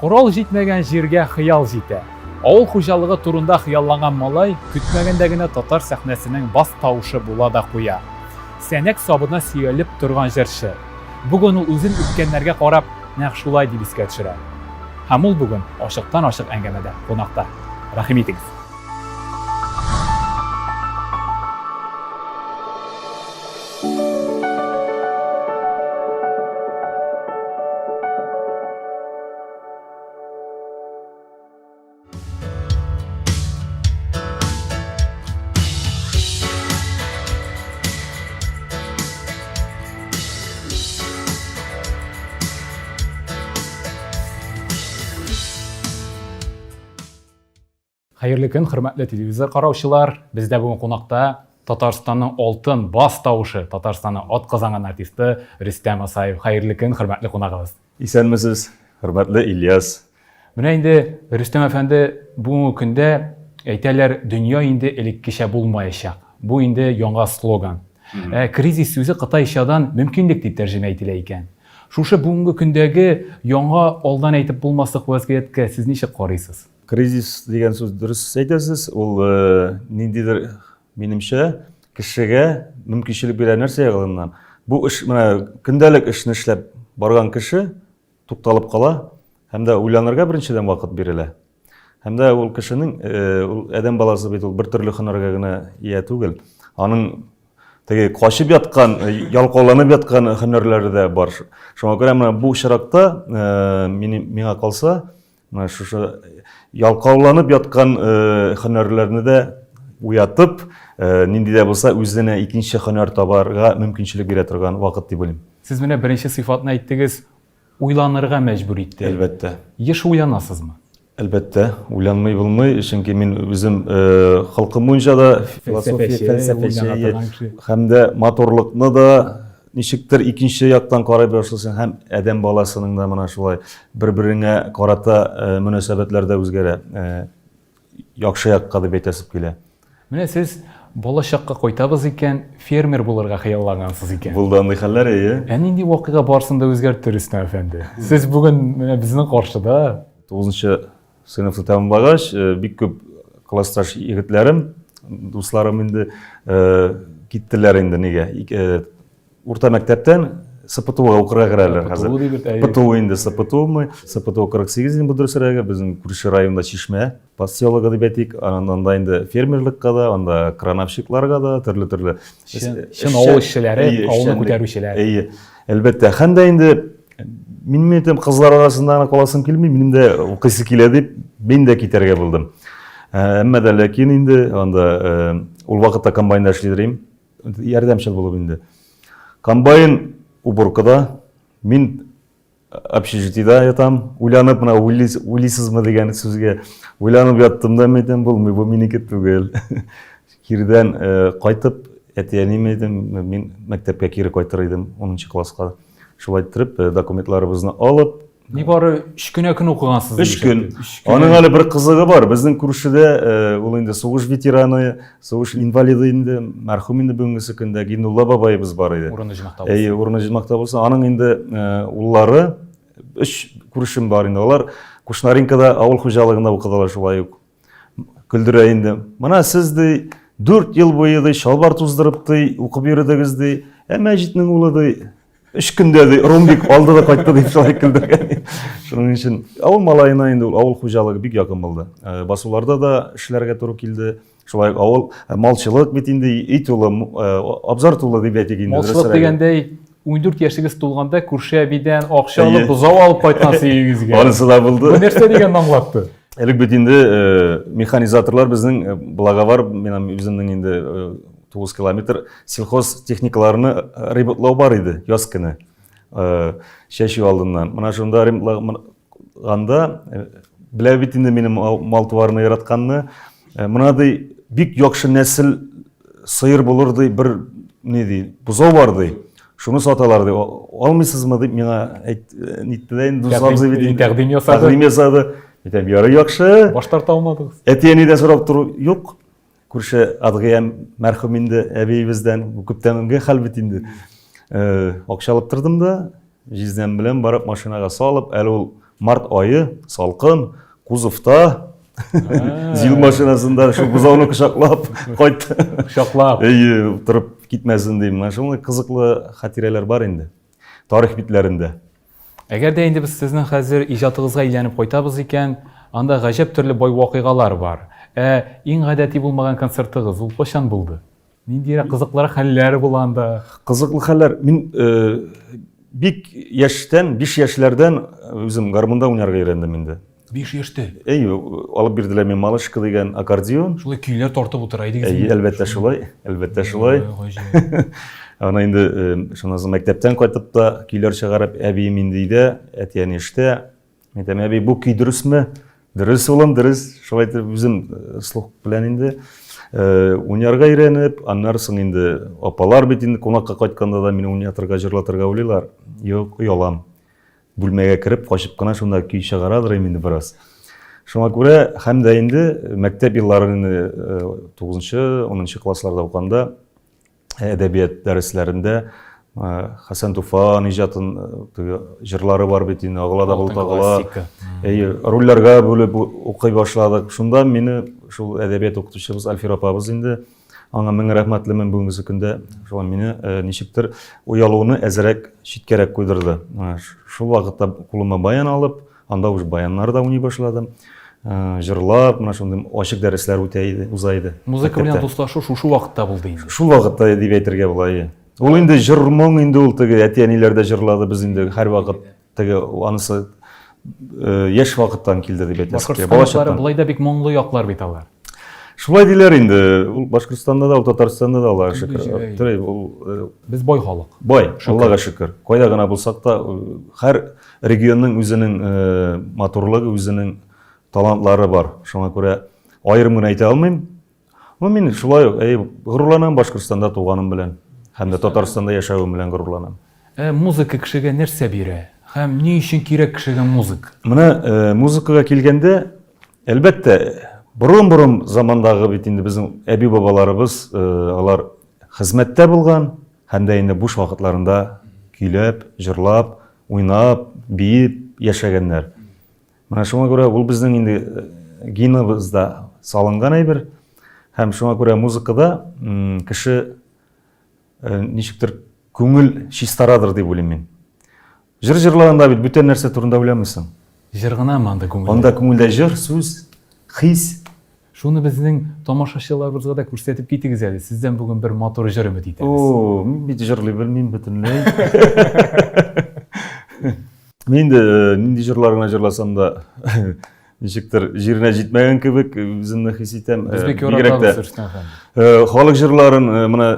Корал җитмәгән җиргә хыял җитә. Авыл хуҗалыгы турында хыялланган малай көтмәгәндә генә татар сәхнәсенең бас тавышы була да куя. Сәнәк сабына сөялеп торган җырчы. Бүген ул үзен үткәннәргә карап, нәкъ шулай дип искә төшерә. Һәм ул бүген ачыктан-ачык әңгәмәдә кунакта. Рәхим итегез! Хәерле көн, хөрмәтле телевизор караучылар. Бездә бүген кунакта Татарстанның алтын бас тавышы, Татарстанның ат казанган артисты Рөстәм Асаев. Хәерле көн, хөрмәтле кунагыбыз. Исәнмесез, хөрмәтле Ильяс. Менә инде Рөстәм әфәнде бүгенге көндә әйтәләр, дөнья инде элеккечә булмаячак. Бу инде яңа слоган. Ә кризис сүзе кытайчадан мөмкинлек дип тәрҗемә ителә икән. Шушы бүгенге көндәге яңа алдан әйтеп булмаслык вазгыятькә сез ничек карыйсыз? Кризис дигән сүз дөрес әйтәсез, ул э, ниндидер минемчә кешегә мөмкинчелек бирә нәрсә ягыннан. Бу эш менә көндәлек эшне эшләп барган кеше тукталып кала һәм дә уйланырга беренчедән вакыт бирелә. Һәм дә ул кешенең, э, ул адәм баласы бит ул бер төрле һөнәргә генә ия түгел. Аның теге качып яткан, э, ялкауланып яткан һөнәрләре дә бар. Шуңа күрә менә бу очракта э, миңа калса, Менә шушы ялкауланып яткан э, һөнәрләрне дә уятып, э, нинди дә булса үзенә икенче һөнәр табарга мөмкинчелек бирә торган вакыт дип уйлыйм. Сез менә беренче сыйфатны әйттегез, уйланырга мәҗбүр итте. Әлбәттә. Еш уйланасызмы? Әлбәттә, уйланмый булмый, чөнки мин үзем э, холкым буенча да философия, фәлсәфәче һәм дә матурлыкны да ничектер икенче яктан карый башлыйсың һәм адәм баласының да менә шулай бер-береңә карата э, мөнәсәбәтләр дә үзгәрә. Э, яхшы якка дип әйтәсем килә. Менә сез балачакка кайтабыз икән, фермер булырга хыяллангансыз икән. Булды андый хәлләр, әйе. Ә нинди вакыйга барысын да үзгәртте, Рөстәм әфәнде? Сез бүген менә безнең каршыда. 9 сыйныфны тәмамлагач, э, бик күп классташ егетләрем, дусларым инде э, киттеләр инде нигә. Э, урта мәктәптән СПТУга укырга керәләр хәзер. ПТУ инде СПТУмы? СПТУ 48 инде бу дөресрәге, безнең күрше районда Чишмә поселогы дип әйтик. Анда инде фермерлыкка да, анда крановщикларга да, төрле-төрле чын авыл эшчеләре, авылны күтәрүчеләр. Әйе. Әлбәттә, һәм дә инде мин мен әйтәм, кызлар арасында гына каласым килми, минем дә укыйсы килә дип, мин дә китәргә булдым. Э, әмма дә ләкин инде анда э, ул вакытта комбайнда эшлидер идем, ярдәмчел булып инде. Комбайн уборкада, мин общежитиеда ятам, уйланып, менә уйлыйсызмы дигән сүзгә уйланып яттым да, мин әйтәм, булмый, бу минеке түгел. Кирдән э, кайтып, әти-әнием әйтәм, мин мәктәпкә кире кайтыр идем, 10 класска. Шулай иттереп, э, документларыбызны алып, Нибары өч кенә көн укыгансыз. Өч көн. Аның әле бер кызыгы бар. Безнең күршедә э, ул инде сугыш ветераны, сугыш инвалиды инде, мәрхүм инде бүгенгесе көндә Гинулла бабаебыз бар иде. Урыны җомахта булсын. Әйе, урыны җомахта булсын. Аның инде э, уллары өч күршем бар инде. Алар Кушнаренкода авыл хуҗалыгында укыдылар шулай ук. Көлдерә инде. Менә сез ди, 4 ел буе ди, чалбар туздырып ди, укып йөрдегез ди. Ә Мәҗитнең улы ди, өч көндә ди, ромбик алды да кайтты дип шулай көлдергән. Шуның өчен авыл малаена инде ул авыл хуҗалыгы бик якын булды. Э, басуларда да эшләргә туры килде. Шулай ук авыл э, малчылык бит инде өй тулы, э, абзар тулы дип әйтик инде. Малчылык дигәндәй, 14 яшегез тулганда күрше әбидән акча алып, бозау алып кайткансыз өегезгә. Анысы да булды. Бу нәрсә дигәнне аңлатты? Элек бит инде э, механизаторлар безнең э, Благовар, мин үземнең инде 9 э, километр сельхоз техникаларны ремонтлау бар иде яз көне. Чәчү алдыннан. Менә шунда ремонтлаганда белә бит инде минем мал-туарны яратканны. Менә ди бик яхшы нәсел сыер булыр ди, бер ни ди, бозау бар ди. Шуны саталар ди. Алмыйсызмы дип миңа әйт, э, нитте дә инде дус абзый бит инде. Тәкъдим ясады. Тәкъдим ясады. Әйтәм, ярый яхшы. Баш тарта алмадыгыз. Әти-әнидән сорап тору юк. Күрше Адгыям мәрхүм инде әбиебездән, бу күптәнге хәл бит инде. Э, акча алып тордым да, җизнәм белән барып машинага салып, әле ул Март ае, салкын, кузовта, ЗИЛ машинасында шул бозауны кочаклап кайтты. Кочаклап. Әйе, утырып китмәсен дим. Менә шундый кызыклы хатирәләр бар инде. Тарих битләрендә. Әгәр дә инде без сезнең хәзер иҗатыгызга әйләнеп кайтабыз икән, анда гаҗәп төрле бай вакыйгалар бар. Ә иң гадәти булмаган концертыгыз ул кайчан булды? Ниндирәк кызыклырак хәлләр була анда? Кызыклы хәлләр. Мин э, бик яшьтән, 5 яшьләрдән үзем гармунда уйнарга өйрәндем инде. 5 яшьтә? Әй, алып бирделәр миңа малышка дигән аккордеон. Шулай көйләр тартып утыра идегез. Әй, әлбәттә шулай, әлбәттә шулай. Ана инде э, шуннан соң мәктәптән кайтып та көйләр чыгарып, әбием инде өйдә, әти-әни эштә. Мин әйтәм, әби, бу көй дөресме? Дөрес, улым, дөрес. Шулай итеп үзем э, слух белән инде э, уйнарга өйрәнеп, аннары соң инде апалар бит инде кунакка кайтканда да мине уйнатырга, җырлатырга уйлыйлар. Юк, оялам. Бүлмәгә кереп, качып кына шунда көй чыгарадыр инде бераз. Шуңа күрә һәм дә инде мәктәп елларын инде 9-нчы, 10-нчы классларда укыганда әдәбият дәресләрендә Хәсән Туфан иҗатын теге җырлары бар бит инде, агыла да болыт агыла. Әйе, рольләргә бүлеп укый башладык. Шунда мине шул әдәбият укытучыбыз Альфира апабыз инде аңа мең рәхмәтлемен бүгенге көндә. Шул мине ничектер оялуны әзрәк читкәрәк куйдырды. Шул вакытта кулыма баян алып, Анда уже баяннар да уйный башладым. Э, җырлап, менә шундый ачык дәресләр үтә иде, уза иде. Музыка белән дуслашу шушы вакытта булды инде. Шул вакытта дип әйтергә була, әйе. Ул инде җыр моң инде ул теге әти-әниләр дә җырлады, без инде һәрвакыт теге анысы э, яшь вакыттан килде дип әйтәсе килә. Башкортстан болай да бик моңлы яклар бит алар. Шулай диләр инде. Ул Башкортстанда да, ул Татарстанда да Аллага шөкер. Төрей, ул э, без бай халык. Бай, Аллага шөкер. Кайда гына булсак та, һәр регионның үзенең э, матурлыгы, үзенең талантлары бар. Шуңа күрә аерым гына әйтә алмыйм. Ну, мин шулай ук, әй, горурланам Башкортстанда туганым белән һәм дә Татарстанда яшәвем белән горурланам. Ә музыка кешегә нәрсә бирә? Һәм ни өчен кирәк кешегә музыка? Менә э, музыкага килгәндә, әлбәттә, борын-борын замандагы бит инде безнең әби-бабаларыбыз, э, алар хезмәттә булган һәм дә инде буш вакытларында көйләп, җырлап, уйнап, биеп яшәгәннәр. Менә шуңа күрә ул безнең инде э, геныбызда салынган әйбер. Һәм шуңа күрә музыкада кеше э, ничектер күңел чистарадыр дип уйлыйм мин. Җыр җырлаганда бит бүтән нәрсә турында уйламыйсың. Җыр гынамы анда күңелдә? Анда күңелдә җыр, сүз, хис. Шуны безнең тамашачыларыбызга да күрсәтеп китегез әле. Сездән бүген бер матур җыр өмет итәбез. О, мин бит җырлый белмим бөтенләй. Мин инде э, нинди җырлар гына җырласам да, ничектер җиренә җитмәгән кебек үземне хис итәм. Без бик яратабыз, Рөстәм әфәнде. Э, халык җырларын э, менә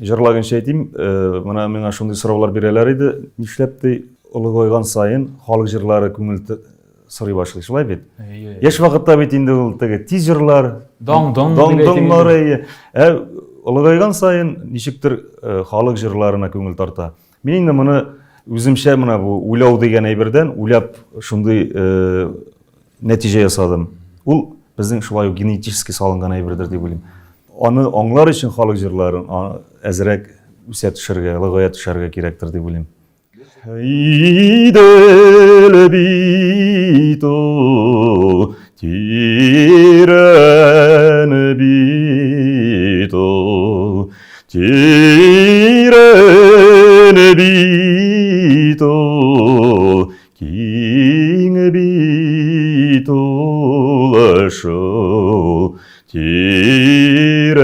җырлаганча әйтим, менә миңа шундый сораулар бирәләр иде. Нишләп ди, олыгайган саен халык җырлары күңел сорый башлый, шулай бит? Яшь вакытта бит инде ул теге тиз җырлар, даң-доң даң-доңнар, әйе. Ә олыгайган саен ничектер халык җырларына күңел тарта. Мин инде моны үземчә менә бу уйлау дигән әйбердән уйлап шундый э, нәтиҗә ясадым. Ул безнең шулай ук генетически салынган әйбердер дип уйлыйм. Аны аңлар өчен халык җырларын әзрәк үсә төшәргә, олыгая төшәргә кирәктер дип уйлыйм. Идел бит ул, тирән бит ул, Тирән бит ул, киң бит ул шул. Тирән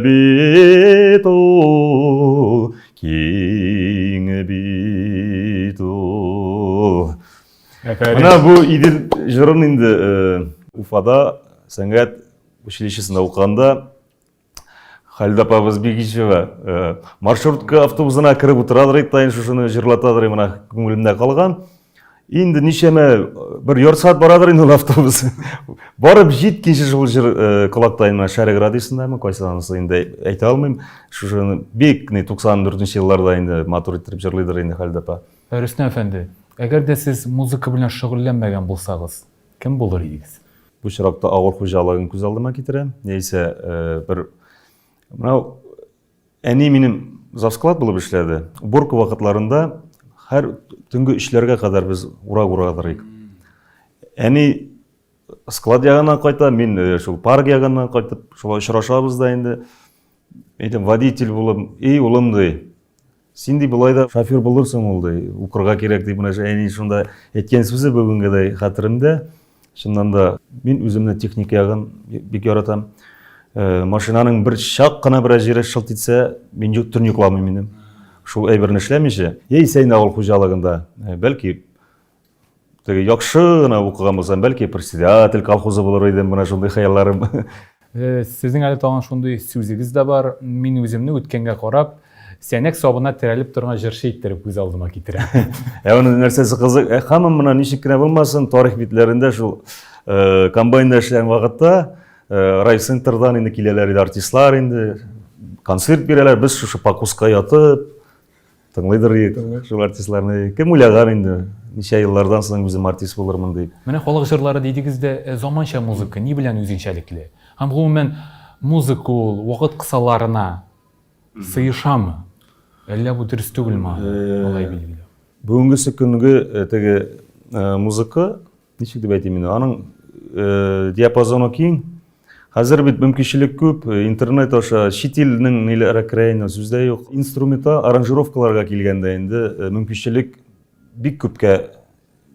бит ул, киң бит ул. Менә бу Идел җырын инде э, Уфада сәнгать училищесында укыганда Халидә апабыз Бигичева э, маршрутка автобусына кереп утырадыр иде, таен шушыны җырлатадыр менә күңелемдә калган. Инде ничәмә бер ярты сәгать барадыр инде ул автобус. Барып җиткәнче шул җыр э, колакта инде Шәрык радиосындамы, кайсы анысы инде әйтә алмыйм. Шушыны бик ни 94 елларда инде матур иттереп җырлыйдыр инде Халидә апа. Рөстәм әфәнде, әгәр дә сез музыка белән шөгыльләнмәгән булсагыз, кем булыр идегез? Бу очракта авыл хуҗалыгын күз алдыма китерәм. Яисә э, бер менә әни минем завсклад булып эшләде. Уборка вакытларында Һәр төнге өчләргә кадәр без урак урадырыйк. Әни склад ягыннан кайта, мин э, шул парк ягыннан кайтып, шулай очрашабыз да инде. Әйтәм, водитель булып, эй, улым ди. Син ди болай да шофер булырсың ул ди. Укырга кирәк ди. Менә әни шунда әйткән сүзе бүгенгедәй хәтеремдә. Чыннан да мин үземне техника ягын бик яратам. Э, машинаның бер чак кына берәр җире шылт итсә, мин төн йокламыйм инде. Шул әйберне эшләмичә, яисә инде авыл хуҗалыгында, э, бәлки теге яхшы гына укыган булсам, бәлки председатель колхозы булыр идем, менә шундый хыялларым. Э, сезнең әле тагын шундый сүзегез дә бар. Мин үземне үткәнгә карап, сәнәк сабына терәлеп торган җырчы иттереп күз алдыма китерәм. Ә аның нәрсәсе кызык? Ә һаман менә ничек кенә булмасын, тарих битләрендә шул э, комбайнда эшләгән вакытта э, райцентрдан инде киләләр иде артистлар инде, концерт бирәләр, без шушы покуска ятып, Тыңлыйдыр идек шул артистларны. Кем уйлаган инде, ничә еллардан соң үзем артист булырмын дип. Менә халык җырлары дидегез дә, э, заманча музыка ни белән үзенчәлекле? Һәм гомумән музыка ул вакыт кысаларына сыешамы? Әллә бу дөрес түгелме? Э, алай билгеләү. Бүгенгесе көнге э, теге музыка Ничек дип әйтим инде, аның э, диапазоны киң. Хәзер бит мөмкинчелек күп, э, интернет аша чит илнең ниләре керә инде, сүз дә юк. Инструмента, аранжировкаларга килгәндә инде э, мөмкинчелек бик күпкә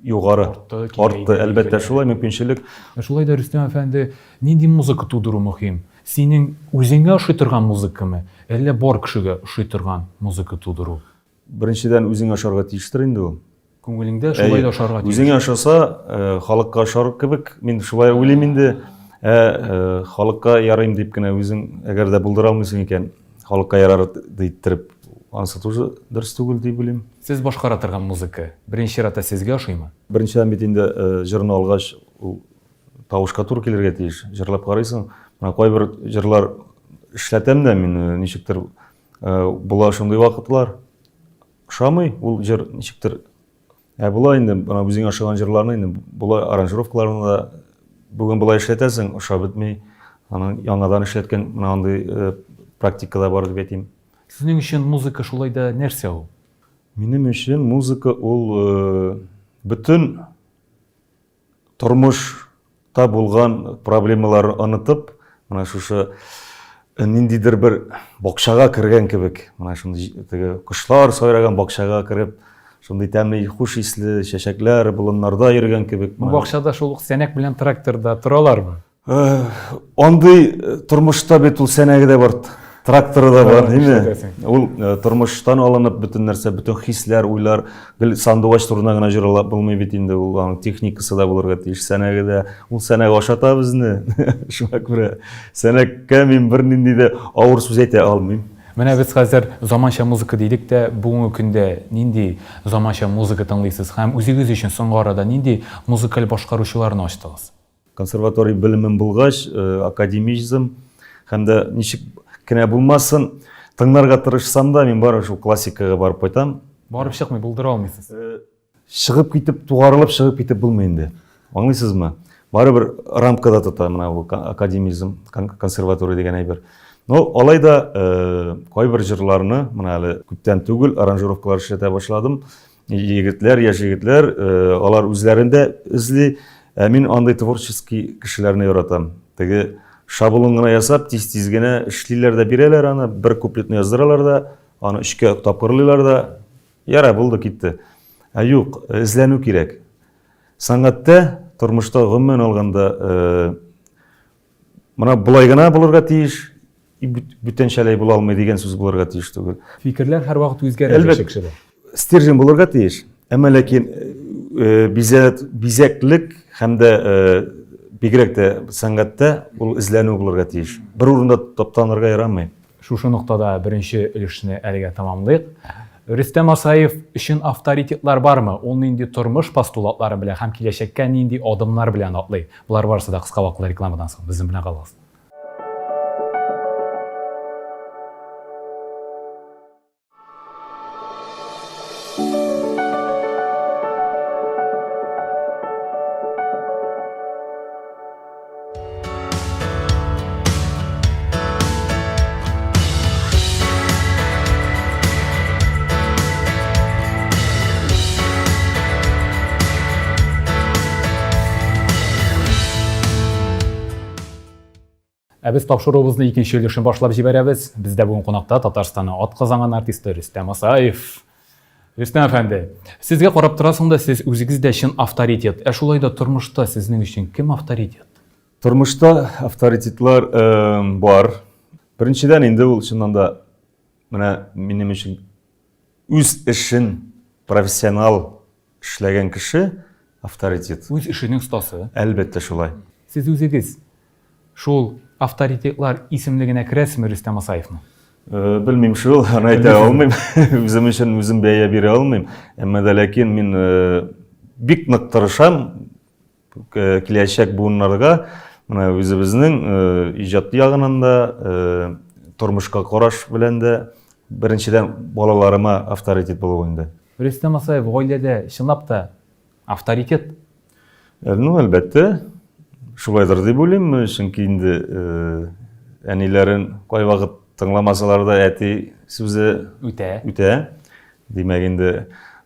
югары. Артты, Артты, әлбәттә, шулай мөмкинчелек. Шулай да, Рөстәм әфәнде, нинди музыка тудыру мөһим? Синең үзеңә ошый торган музыкамы, әллә бар кешегә ошый торган музыка тудыру? Беренчедән, үзең ашарга тиештер инде ул. Күңелеңдә шулай да ашарга тиеш. Үзеңә ошаса, э, халыкка ошар кебек, мин шулай уйлыйм инде. Ә э, халыкка ярыйм дип кенә үзең әгәр дә булдыра алмыйсың икән, халыкка ярар дийттереп, анысы тоже дөрес түгел дип уйлыйм. Сез башкара торган музыка беренче чиратта сезгә ошыймы? Беренчедән бит инде э, җырны алгач, ул тавышка туры килергә тиеш. Җырлап карыйсың. Менә кайбер җырлар эшләтәм дә мин, ничектер була шундый вакытлар. Ошамый ул җыр ничектер. Ә була инде, менә үзеңә ошаган җырларны инде була аранжировкаларны да бүген болай эшләтәсең, ошап бетми. Аны яңадан эшләткән менә андый э, практика да бар дип әйтим. Сезнең өчен музыка шулай да нәрсә ул? Минем өчен музыка ул э, бөтен Тормышта булган проблемаларын онытып, менә шушы э, ниндидер бер бакчага кергән кебек, менә шундый теге кошлар сайраган бакчага кереп, шундый тәмле хуш исле чәчәкләр болыннарда йөргән кебек. Бу бакчада шул ук сәнәк белән тракторда торалармы? Э, андый э, тормышта бит ул сәнәге дә бар, тракторы да бар, димме? Ул э, тормыштан алынып бөтен нәрсә, бөтен хисләр, уйлар гел сандугач турында гына җырлап булмый бит инде, ул аның техникасы да булырга тиеш, сәнәге дә. Ул сәнәк ашата безне. Шуңа күрә сәнәккә мин бернинди дә авыр сүз әйтә алмыйм. Менә без хәзер заманча музыка дидек тә, бүгенге көндә нинди заманча музыка тыңлыйсыз һәм үзегез өчен соңгы арада нинди музыкаль башкаручыларны ачтыгыз? Консерватория белемем булгач, э, академизм һәм дә ничек кенә булмасын, тыңларга тырышсам да, мин бары шул классикага барып кайтам. Барып чыкмый, булдыра алмыйсыз. Э, чыгып китеп, тугарылып чыгып китеп булмый инде. Аңлыйсызмы? Барыбер рамкада тота менә бу академизм, консерватория дигән әйбер. Но алай да э, кайбер җырларны, менә әле күптән түгел аранжировкалар эшләтә башладым. Егетләр, яшь егетләр, э, алар үзләрен дә эзли. Ә мин андый творческий кешеләрне яратам. Теге шаблон гына ясап, тиз-тиз генә эшлиләр дә бирәләр аны, бер куплетны яздыралар да, аны өчкә тапкырлыйлар да, яра, булды, китте. Ә юк, эзләнү кирәк. Сәнгатьтә, тормышта гомумән алганда, э, Менә болай гына булырга тиеш, бүтәнчәләй була алмый дигән сүз булырга тиеш түгел. Фикерләр һәрвакыт үзгәрә Әлбәттә, кешедә. Стержень булырга тиеш. Әмма ләкин э, бизәк, бизәклек һәм дә э, бигрәк тә сәнгатьтә ул эзләнү булырга тиеш. Бер урында таптанырга ярамый. Шушы ноктада беренче өлешне әлегә тәмамлыйк. Рөстәм Асаев өчен авторитетлар бармы? Ул нинди тормыш постулатлары белә һәм киләчәккә нинди адымнар белән атлый? Болар барысы да кыска вакытлы рекламадан соң. Безнең белән калыгыз. Ә без тапшыруыбызны икенче өлешен башлап җибәрәбез. Бездә бүген кунакта Татарстанның атказанган артисты Рөстәм Асаев. Рөстәм әфәнде, сезгә карап торасың да, сез үзегез дә чын авторитет. Ә шулай да тормышта сезнең өчен кем авторитет? Тормышта авторитетлар бар. Беренчедән инде ул чыннан да менә минем өчен үз эшен профессионал эшләгән кеше авторитет. Үз эшенең остасы. Әлбәттә шулай. Сез үзегез шул авторитетлар исемлегенә керәсезме Рөстәм Асаевның? Э, белмим шул, аны әйтә алмыйм. Үзем өчен үзем бәя бирә алмыйм. Әмма дә ләкин мин э, бик нык тырышам э, киләчәк буыннарга менә үзебезнең иҗат ягыннан да, тормышка караш белән дә беренчедән балаларыма авторитет булу инде. Рөстәм Асаев гаиләдә чынлап та авторитет? Э, ну, әлбәттә, шулайдыр дип уйлыйм, чөнки инде э, әниләрен кайвакыт тыңламасалар да әти сүзе үтә. Үтә. Димәк, инде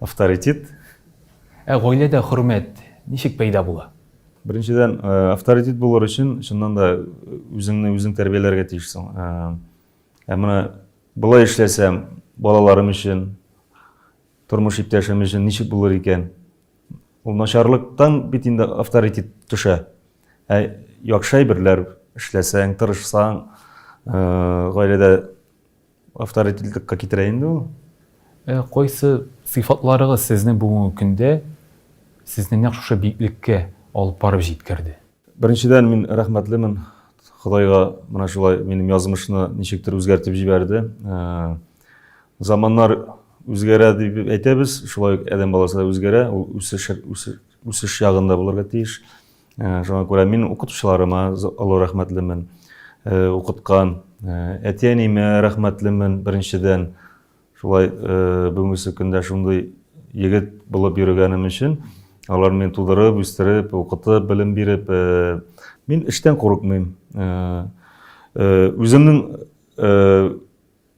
авторитет. Ә гаиләдә хөрмәт ничек пәйда була? Беренчедән, э, авторитет булыр өчен чыннан да үзеңне үзең тәрбияләргә тиешсең. Ә менә болай эшләсәм, балаларым өчен, тормыш иптәшем өчен ничек булыр икән? Ул начарлыктан бит инде авторитет төшә. Ә яхшы әйберләр эшләсәң, тырышсаң, э, гаиләдә авторитетлыкка китерә инде ул. Ә кайсы сыйфатларыгыз сезне бүгенге көндә сезне нәкъ шушы биеклеккә алып барып җиткерде? Беренчедән, мин рәхмәтлемен Ходайга, менә шулай минем язмышны ничектер үзгәртеп җибәрде. Э, заманнар үзгәрә дип әйтәбез, шулай ук адәм баласы да үзгәрә, ул үсеш, үсеш ягында булырга тиеш. Э, шуңа күрә мин укытучыларыма олы рәхмәтлемен. Э, укыткан әти-әниемә рәхмәтлемен беренчедән. Шулай бүгенгесе көндә шундый егет булып йөргәнем өчен, алар мине тудырып, үстереп, укытып, белем биреп, мин эштән курыкмыйм. Үземнең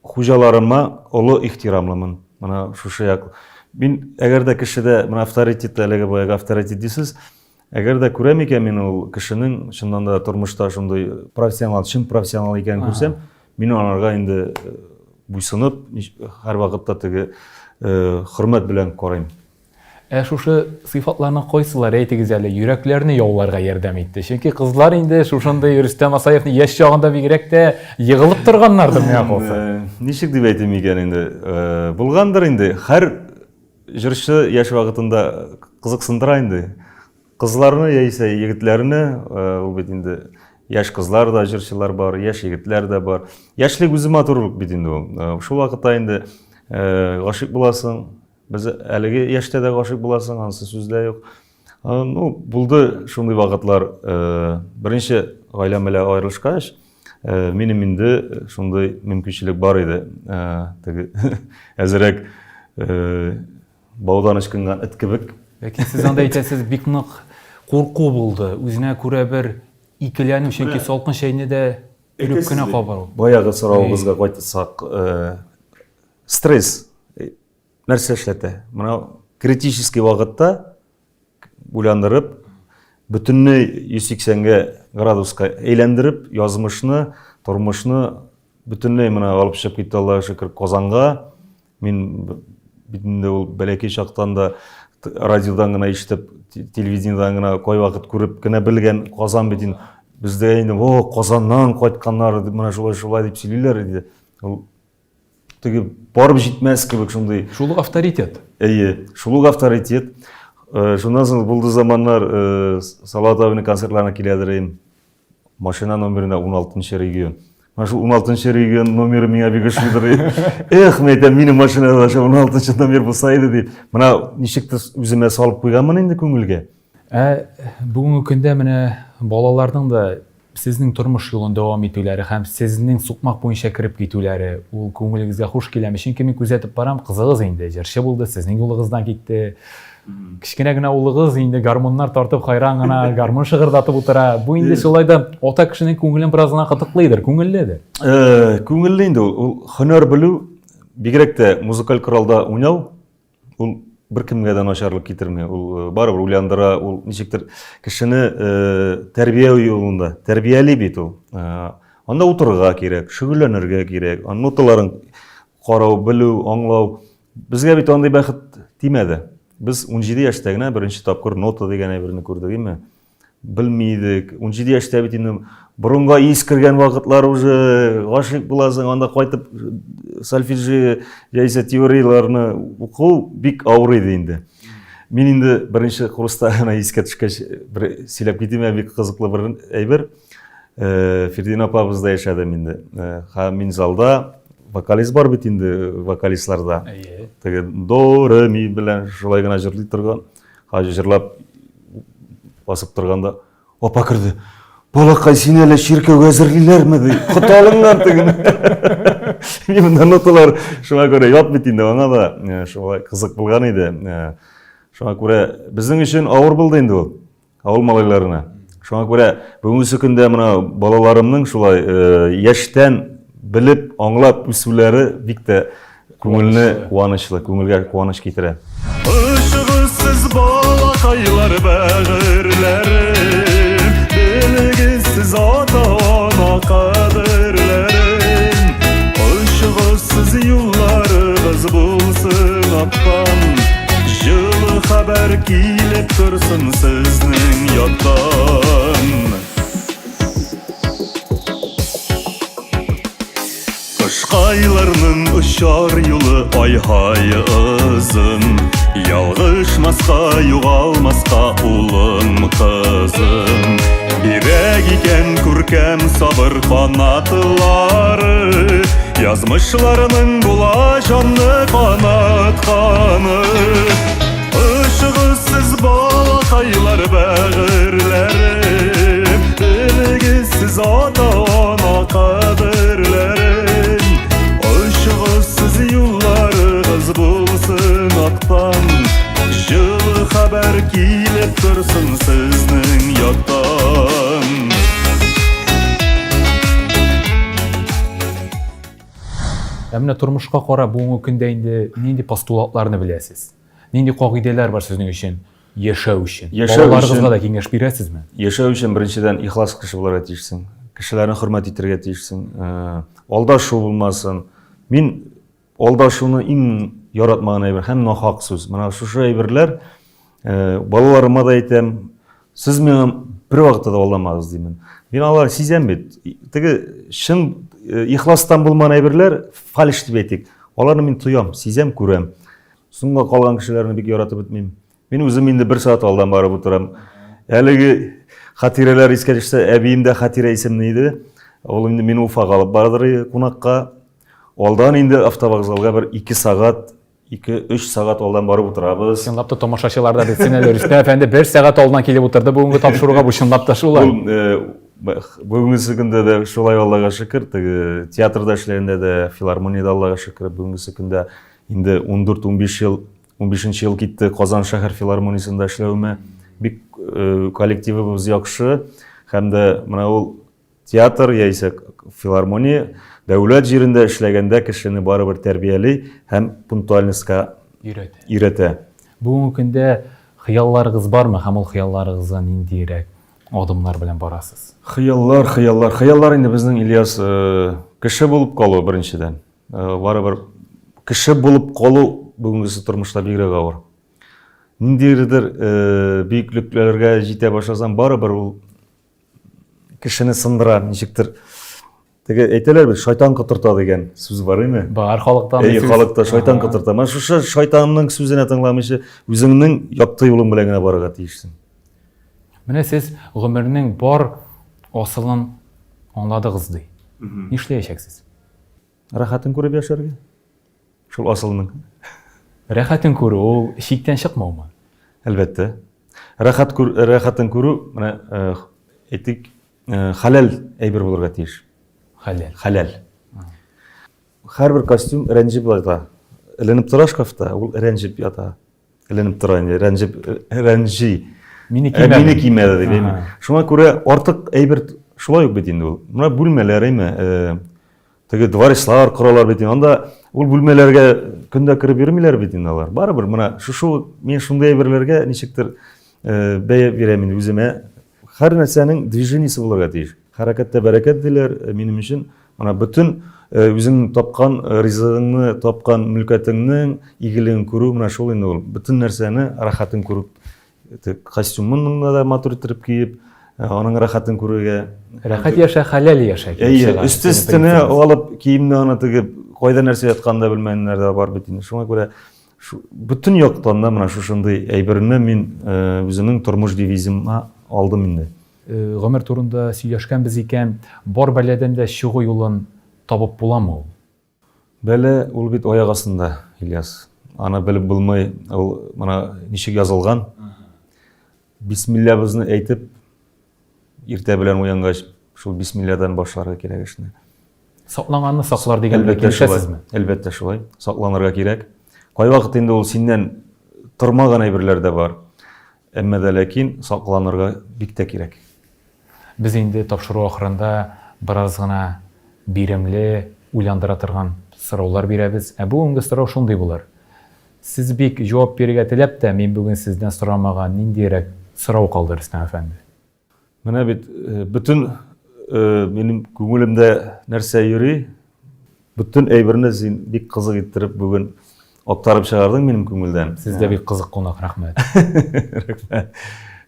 хуҗаларыма олы ихтирамлымын. Менә шушы як. Мин әгәр дә кешедә менә авторитет әлеге баягы авторитет дисез, әгәр дә күрәм икән мин ул кешенең чыннан да тормышта шундый профессионал, чын профессионал икәнен күрсәм, мин анарга инде буйсынып, һәрвакытта теге хөрмәт белән карыйм. Ә шушы сыйфатларның кайсылары, әйтегез әле, йөрәкләрне яуларга ярдәм итте? Чөнки кызлар инде шушындый Рөстәм Асаевны яшь чагында бигрәк тә егылып торганнардыр, миңа калса. Ничек дип әйтим икән инде? Булгандыр инде. Һәр җырчы яшь вакытында кызыксындыра инде. Кызларны яисә егетләрне, э, ул бит инде яшь кызлар да җырчылар бар, яшь егетләр дә бар. Яшьлек үзе матурлык бит инде ул. Э, шул вакытта инде э, гашыйк буласың. Без әлеге яшьтә дә гашыйк буласың, анысы сүз дә юк. Ну, булды шундый вакытлар. Беренче гаиләм белән аерылышкач, минем инде шундый мөмкинчелек бар иде. Теге әзерәк Баудан ычкынган эт кебек. Ләкин сез анда әйтәсез, бик нык курку булды. Үзенә күрә бер икеләнү, чөнки салкын чәйне дә өреп кенә кабару. Баягы соравыгызга кайтсак, э, стресс э, нәрсә эшләтә? Менә критический вакытта уйландырып, бөтенләй 180 градуска әйләндереп, язмышны, тормышны бөтенләй менә алып чыгып китте, Аллага шөкер, Казанга. Мин бит инде ул бәләкәй чактан да радиодан гына ишетеп, телевидениедән генә кайвакыт күреп кенә белгән Казан бит инде. Бездә инде, о, Казаннан кайтканнар, менә шулай-шулай дип сөйлиләр иде. Ул теге барып җитмәс кебек шундый. Шул ук авторитет. Әйе, шул ук авторитет. Э, шуннан соң булды заманнар, э, Салават абының концертларына киләдер идем. Машина номерына 16 регион. Менә шул 16 регион номеры миңа бик ошыйдыр. Эх, мен әйтәм, минем машинада да шул 16 номер булса иде дип. Менә ничектер үземә салып куйганмын инде күңелгә. Ә бүгенге көндә менә балаларның да сезнең тормыш юлын дәвам итүләре һәм сезнең сукмак буенча кереп китүләре, ул күңелегезгә хуш киләме? Чөнки мин күзәтеп барам, кызыгыз инде җырчы булды, сезнең юлыгыздан китте. Кечкенә генә улыгыз инде гармуннар тартып хайран гына гармун шыгырдатып утыра. Бу инде шулай да ата кешенең күңелен бераз гына кытыклыйдыр, күңелледер. Э, күңелле инде ул. Ул һөнәр белү, бигрәк тә музыкаль коралда уйнау, ул беркемгә дә начарлык китерми. Ул э, барыбер уйландыра, ул ничектер кешене э, тәрбия юлында, тәрбияли бит ул. Э, Анда утырырга кирәк, шөгыльләнергә кирәк, ноталарын карау, белү, аңлау. Безгә бит андый бәхет тимәде. Без 17 яшьтә генә беренче тапкыр нота дигән әйберне күрдек, әйме? Белми идек. 17 яшьтә бит инде борынга ис кергән вакытлар уже гашыйк буласың, анда кайтып сольфеджи яисә теорияләрне уку бик авыр иде инде. Мин инде беренче курста гына искә төшкәч, бер сөйләп китим, бик кызыклы бер әйбер. Э, Фирдин апабыз да яшәдем инде. Э, һәм мин залда вокалист бар бит инде вокалистларда. Теге до, ре, ми белән шулай гына җырлый торган. Хаҗи җырлап басып торганда апа керде. Балакай, сине әле чиркәүгә әзерлиләрме ди. Коты алынган тегене. Мин монда ноталар шуңа күрә ят бит инде аңа да э, шулай кызык булган иде. Э, шуңа күрә безнең өчен авыр булды инде ул. Авыл малайларына. Шуңа күрә бүгенге көндә менә балаларымның шулай э, яшьтән белеп, аңлап үсүләре бик тә күңелне куанычлы, күңелгә куаныч китерә. Ышыгыз сез балакайлар бәгырьләрем, Белегез сез ата-ана кадерләрен. Ышыгыз сез юлларыгыз булсын аттан, Җылы хәбәр килеп торсын сезнең яктан. Кышкайларның очар юлы ай-һай озын, Ялгышмаска, югалмаска улым, кызым. Бирәк икән күркәм сабыр канатлары, Язмышларның була җанны канатканы. Ышыгыз сез балакайлар бәгырьләрем, Белегез сез ата-ана кадерләрен. Ышыгыз сез юлларыгыз булсын актан, Җылы хәбәр килеп торсын сезнең яктан. Ә менә тормышка карап бүгенге көндә инде нинди постулатларны беләсез? Нинди кагыйдәләр бар сезнең өчен яшәү өчен? Яшәү Балаларыгызга да киңәш бирәсезме? Яшәү өчен беренчедән ихлас кеше булырга тиешсең. Кешеләрне хөрмәт итәргә тиешсең. Э, алдашу булмасын. Мин алдашуны иң яратмаган әйбер һәм нахак сүз. Менә шушы әйберләр э, балаларыма да әйтәм, сез миңа бер вакытта да алдамагыз димен. Мин алар сизәм бит. Теге чын э, ихластан булмаган әйберләр фальш дип әйтик. Аларны мин тоям, сизәм, күрәм. Соңга калган кешеләрне бик яратып бетмим. Мин үзем инде бер сәгать алдан барып утырам. Әлеге хатирәләр искә төшсә, әбием дә Хатирә исемле иде. Ул инде мине Уфага алып бардыр кунакка. Алдан инде автовокзалга бер 2 сәгать, 2-3 сәгать алдан барып утырабыз. Чынлап та тамашачылар да белсен әле, Рөстәм әфәнде бер сәгать алдан килеп утырды бүгенге тапшыруга, бу чынлап та шулай. Ул, э, бүгенгесе көндә дә шулай Аллага шөкер, теге театрда эшләгәндә дә, филармониядә Аллага шөкер, бүгенгесе көндә Инде 14-15 ел, 15 ел китте Казан шәһәр филармониясендә эшләвемә. Бик э, коллективыбыз яхшы һәм дә менә ул театр яисә филармония дәүләт җирендә эшләгәндә кешене барыбер тәрбияли һәм пунктуальностька өйрәтә. Өйрәтә. Бүгенге көндә хыялларыгыз бармы һәм ул хыялларыгызга ниндиерәк адымнар белән барасыз? Хыяллар, хыяллар, хыяллар инде безнең Ильяс э, кеше булып калу беренчедән. Э, барыбер кеше булып калу бүгенгесе тормышта бигрәк авыр. Ниндидер э, бөеклекләргә җитә башласаң, барыбер ул кешене сындыра, ничектер. Теге әйтәләр бит, шайтан котырта дигән сүз бар име? Бар халыкта. Әй, халыкта шайтан котырта. Менә шушы шайтанның сүзенә тыңламыйча, үзеңнең якты юлың белән генә барырга тиешсең. Менә сез гомернең бар асылын аңладыгыз ди. Нишләячәксез? Рәхәтен күреп яшәргә. Шул асылның. Рәхәтен күрү ул чиктән чыкмаумы? Әлбәттә. Рәхәт күр, рәхәтен күрү, менә э, әйтик, э, хәләл әйбер булырга тиеш. Хәләл. Хәләл. Һәрбер костюм рәнҗеп ята. Эленеп тора шкафта, ул рәнҗеп ята. Эленеп тора инде, рәнҗеп, рәнҗи. Мине кимәде. Мине кимәде дип, әйме. Шуңа күрә артык әйбер шулай ук бит инде ул. Менә бүлмәләр, әйме, э, теге дворецлар коралар бит инде. Анда ул бүлмәләргә көндә кереп йөрмиләр бит инде алар. Барыбер менә шушы мин шундый әйберләргә ничектер э, бәя бирәм инде үземә. Һәр нәрсәнең движениесе булырга тиеш. Хәрәкәттә бәрәкәт диләр. Минем өчен менә бөтен үзең тапкан ризыгыңны, тапкан мөлкәтеңнең игелеген күрү менә шул инде ул. Бөтен нәрсәне рәхәтен күреп, костюмын да матур иттереп киеп, аның рәхәтен күрергә. Рәхәт яшә, хәләл яшә. Әйе, өсте өстенә алып киемне аны тегеп, кайда нәрсә ятканын да белмәгәннәр дә бар бит инде. Шуңа күрә бөтен яктан да менә шушындый әйберне мин үземнең тормыш девизыма алдым инде. Гомер турында сөйләшкәнбез икән, бар бәладән дә чыгу юлын табып буламы ул? Бәла ул бит аяк астында, Ильяс. Аны белеп булмый, ул менә ничек язылган. Бисмиллабызны әйтеп, иртә белән уянгач, шул бисмилладан башларга кирәк эшне. Сакланганны саклар дигән белән килешәсезме? Әлбәттә шулай. Сакланырга кирәк. Кайвакыт инде ул синнән тормаган әйберләр дә бар. Әмма дә ләкин сакланырга бик тә кирәк. Без инде тапшыру ахырында бераз гына биремле, уйландыра торган сораулар бирәбез. Ә бүгенге сорау шундый булыр. Сез бик җавап бирергә теләп тә, мин бүген сездән сорамаган ниндиерәк сорау калды, Рөстәм әфәнде? Менә бит бөтен минем күңелемдә нәрсә йөри, бөтен әйберне син бик кызык иттереп бүген актарып чыгардың минем күңелдән. Сез дә бик кызык кунак, рәхмәт. Рәхмәт.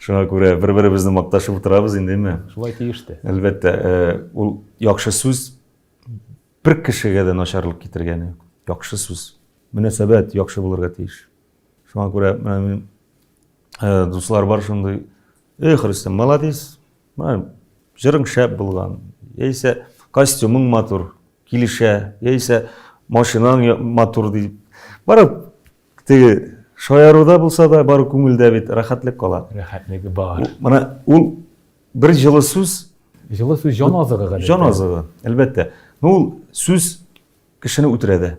Шуңа күрә бер-беребезне макташып утырабыз инде, әйме? Шулай тиеш тә. Әлбәттә, ул яхшы сүз бер кешегә дә начарлык китергәне юк. Яхшы сүз. Мөнәсәбәт яхшы булырга тиеш. Шуңа күрә менә минем дуслар бар шундый. Эх, Рөстәм, молодец. Менә җырың шәп булган. Яисә костюмың матур, килешә. Яисә машинаң матур дип. Бары теге шаяруда булса да, бары күңелдә бит рәхәтлек кала. Рәхәтлек бар. Менә ул бер җылы сүз. Җылы сүз җан азыгы гадәттә. Җан азыгы, әлбәттә. Ну ул сүз кешене үтерә дә.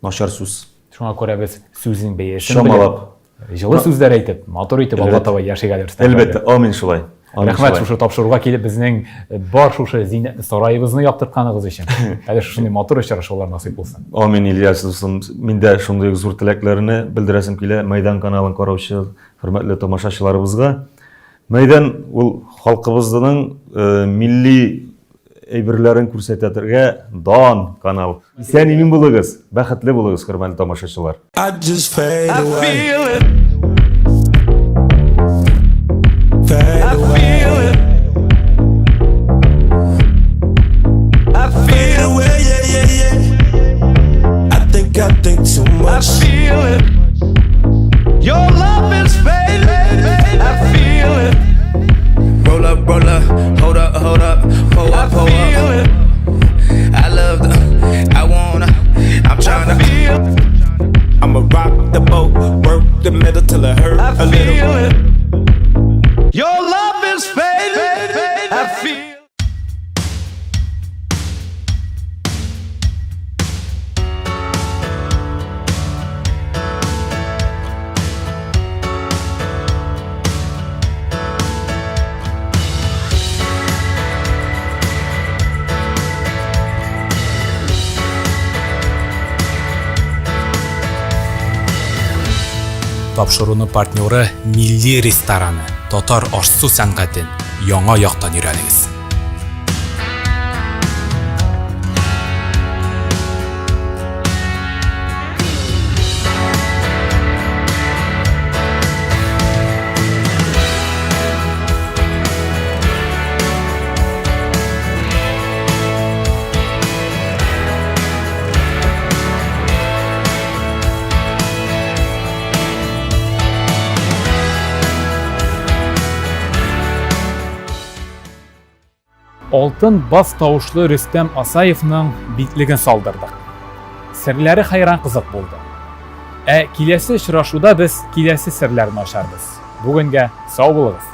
Начар сүз. Шуңа күрә без сүзнең бәясен чамалап, җылы сүзләр әйтеп, матур итеп алга таба яшик әле, Рөстәм. Әлбәттә, амин шулай. Рәхмәт шушы тапшыруга килеп безнең бар шушы зиннәтле сараебызны яктыртканыгыз өчен. Әле шушындый матур очрашулар насыйп булсын. Амин, Ильяс дустым. Мин дә шундый ук зур теләкләрне белдерәсем килә Мәйдан каналын караучы хөрмәтле тамашачыларыбызга. Мәйдан ул халкыбызның милли әйберләрен күрсәтәтергә дан канал. Исән имин булыгыз, бәхетле булыгыз, хөрмәтле тамашачылар. I just fade away. I feel it. Fade I feel it. I fade away, yeah, yeah, yeah. I think I think too much. I feel it. Your love is fading. I feel it. Roll up, roll up, hold up, hold up, pull up, pull up. I love the, I wanna, I'm trying to feel. I'ma rock the boat, work the middle till it hurt a little. It. Your love is fading. I feel. Тапшыруны партнеры Милли рестораны. Татар аш-су сәнгатен яңа яктан өйрәнегез. Алтын бас тавышлы Рөстәм Асаевның битлеген салдырдык. Серләре хәйран кызык булды. Ә киләсе очрашуда без киләсе серләрне ачарбыз. Бүгенгә сау булыгыз!